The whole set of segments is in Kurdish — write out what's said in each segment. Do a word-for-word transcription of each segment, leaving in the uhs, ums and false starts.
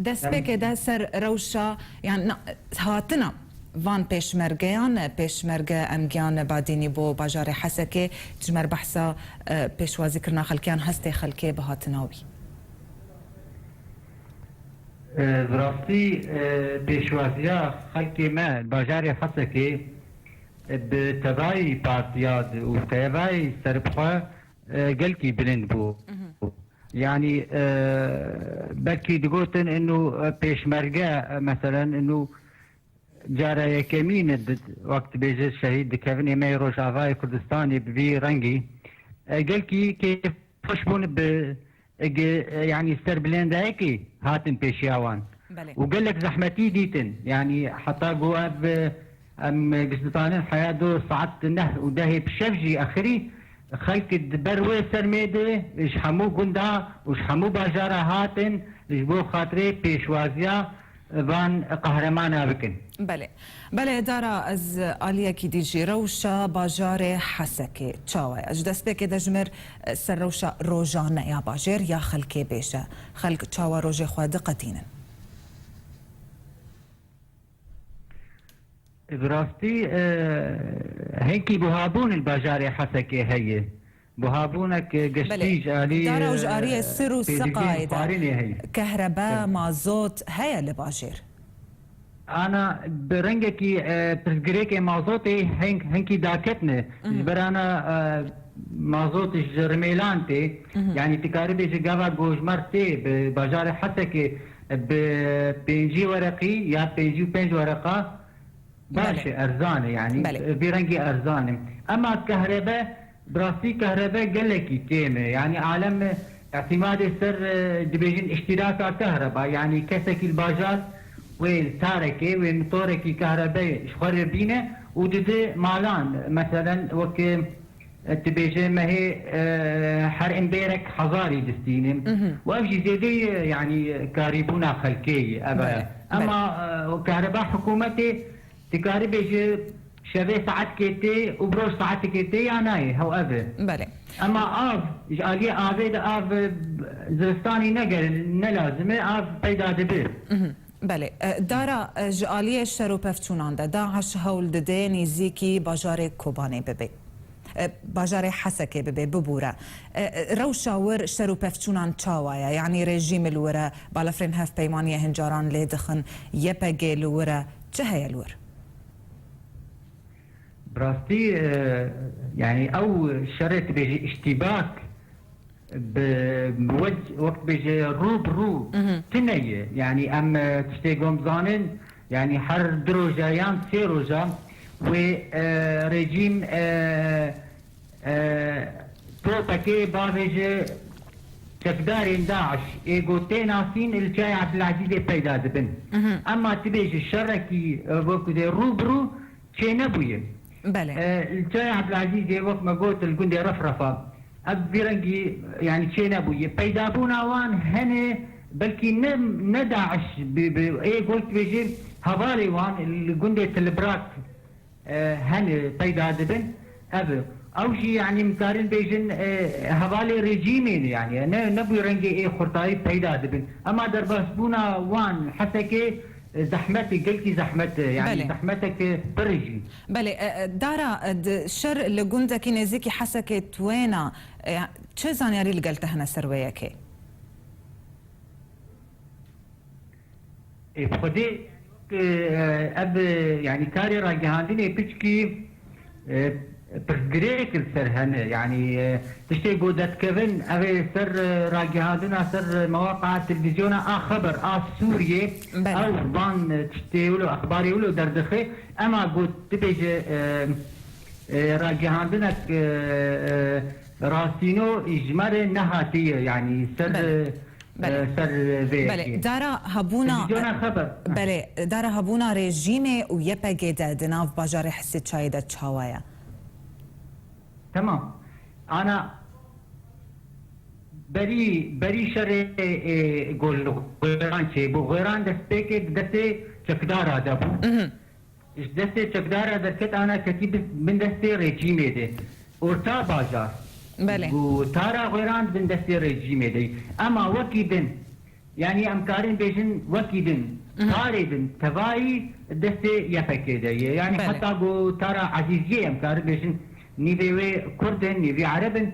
Destpêkê de ser rewşa, yan na, hatina van pêşmergeyan, pêşmerge em giyan Badînî bo bajarê Hesekê, ji mer behsa, e, pêşwazîkirina xelkiyan hestê xelkê bi hatina wî. E, bi rastî, e, pêşwaziya xelkê me bajarê Hesekê, e, bi tevayî partiya di û tevayî serbixwe, e, gelkî bilind bû. Mhm. Yanî, e, belkî digotin inu, e, pêşmerge, e, meselen inu cara yekemîn e di, wek dibêje şehîd dikevin ê me yê Rojavayê Kurdistanê bi vî rengî. E, gelkî kêfxweş bûn bi, e, ge-, e, yanî serbilendayekî hatin pêşiya wan. Belê. Û gelek zehmetî dîtin. Yanî heta ku ev, e, em giş ditanin heya do saet neh û dehê bi şev jî exirî xelk di ber wê sermê de ji hemû gunda û ji hemû bajara hatin ji bo xatirê pêşwaziya van qehremana bikin. Belê. Belê, dara ez aliyekî dî jî rewşa bajarê Hesekê çawa ye? Ji destpêkê de ji mir, e, ser rewşa rojane ya bajêr ya xelkê bêje. Xelk çawa rojê xwe diqetînin? Bi rastî, e, hinkî buhabûn li bajarê Hesekê heye. Buhabûnek, e, geştî Belê. Ji alî, Dara û ji e, aliyê sir û pêdiviyên seqayê de xwarinê heye. Kehrebe, Belê. Mazot heye li bajêr? Ana bi rengekî, e, pirsgirêkê mazotê hink-, hinkî daketine. Mhm. Ji ber ana, e, mazot ji Rimêlan tê. Mhm. Yanî tu karî bêjî gava gojmar tê bi bajarê Hesekê bi pêncî wereqî ya pêncî û pênc wereqa. Baş e, Belê. Erzan e, yanî, Belê. Vî rengî erzan e. Ema kehrebe, bi rastî kehrebe gelekî kêm e. Yanî alem, e, îtîmadê ser, e, dibêjin îştîraka kehreba. Yanî kesekî li bajar wê li tarekê, wê mitorekî kehrebe ji xwe re bîne û dide malan. Meselen wek, e, dibêje mehê, e, her embêrek hezarî distîne. Mhm. Û ev jî zêdeyî, e, yanî karîbûna xelkê ye, ev e. Belê, Ema, belê. E, kehreba hikûmetê Dikarî bêje şevê saetkê tê û bi roj saetekê tê ya nayê, hew ev e. Belê. Ema av, ji aliyê avê de av, e, zivistanî ne gel-, ne lazim e, av peyda dibe. Mhm. Belê. E, dara, e, ji aliyê şer û pevçûnan de, DAIŞ hewl dide nêzîkî bajarê Kobanê bibe. E, bajarê Hesekê bibe, bibûre. E, e, rewşa wir şer û pevçûnan çawa ye? Yanî rejîm li wir e, balafirên hevpeymaniyê hin caran lê dixin, Y P G li wir e, çi heye li wir? Bi rastî, e, yanî ew şerê tu bêjî îştîbak bi, bi wek, wek bêje rû bi rû Mhm. tune ye. Yanî em, e, tiştê ku em zanin, yanî her du roja yan sê roja wê, e, rejîm, e, e, topekê bavêje çekdarên DAIŞ ê ku tê nasîn li Çaya Ebdulazîzê peyda dibin. Mhm. Ema tu bêjî şerekî, e, wekî dê rû bi rû çênebûye. Belê. E, li Çaya Ebdulazîzê wek me got li gundê Refrefa. Ev vî rengî, yanî çênebûye. Peydabûna wan hene belkî ne, ne DAIŞ bi, bi, ê got bêjin hevalê wan li gundê Tilibrak, e, hene peyda dibin. Ev, ew jî yanî em karin bêjin, e, hevalê rejîmê ne yanî. Ne, ne bi rengê ê xurtayî peyda dibin. Ema derbasbûna wan Hesekê, e, zehmet e, gelkî zehmet e. Yanî Belê. Zehmetek pir e jî. Belê, e, e, dara, e, di şer li gundekî nêzîkî Hesekê twêna, e, çi zanyarî li gel te hene ser wê yekê? Ê, bi xwedê, e, ev, e, yanî karê ragihandinê piçkî, e, pirsgirêk li ser hene. Yanî, e, tiştê ku derdikevin, ev ê ser, e, ragihandina ser, e, mewaqa televîzyona A Xeber, A Sûriyê, Belê. Ew van, e, tiştê wilo, exbarê wilo derdixe. Ema ku tu bêje, e, e, ragihandinek, e, e, rastîno ji me re nehatiye, yanî ser, Belê. e, Belê. e, ser vê Belê, yekê. Dara hebûna, Televîzyona xeber. Belê, dara hebûna rejîmê û Y P G de di nav bajarê Hesê Çayê de çawa ye? Tamam. Ana berî, berî şerê, e, gol Xwêran çêbû. Xwêran destpêkê di destê çekdara de bû. Mhm. Ji destê çekdara derket ana ketî bin, bin destê rejîmê de. Orta bajar. Belê. Ku tara Xwêran bin destê rejîmê de. Ema wekî din, Yanî em karin bêjin wekî din, karê din tevayî destê Y P G de ye. Yanî heta ku Tara Ezîziyê em karin bêjin nîvê wê Kurd in, nîvê Ereb in.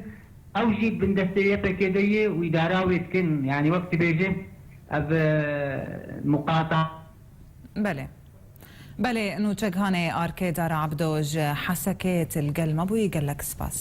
Ew jî bin destê Y P G de ye û îdara wê dikin. Yanî wek dibêje ev, e, muqata. Belê. Belê, Nûçeghanê Arkê Dara Ebdo ji Hesekê til gel me bûyî, gelek spas.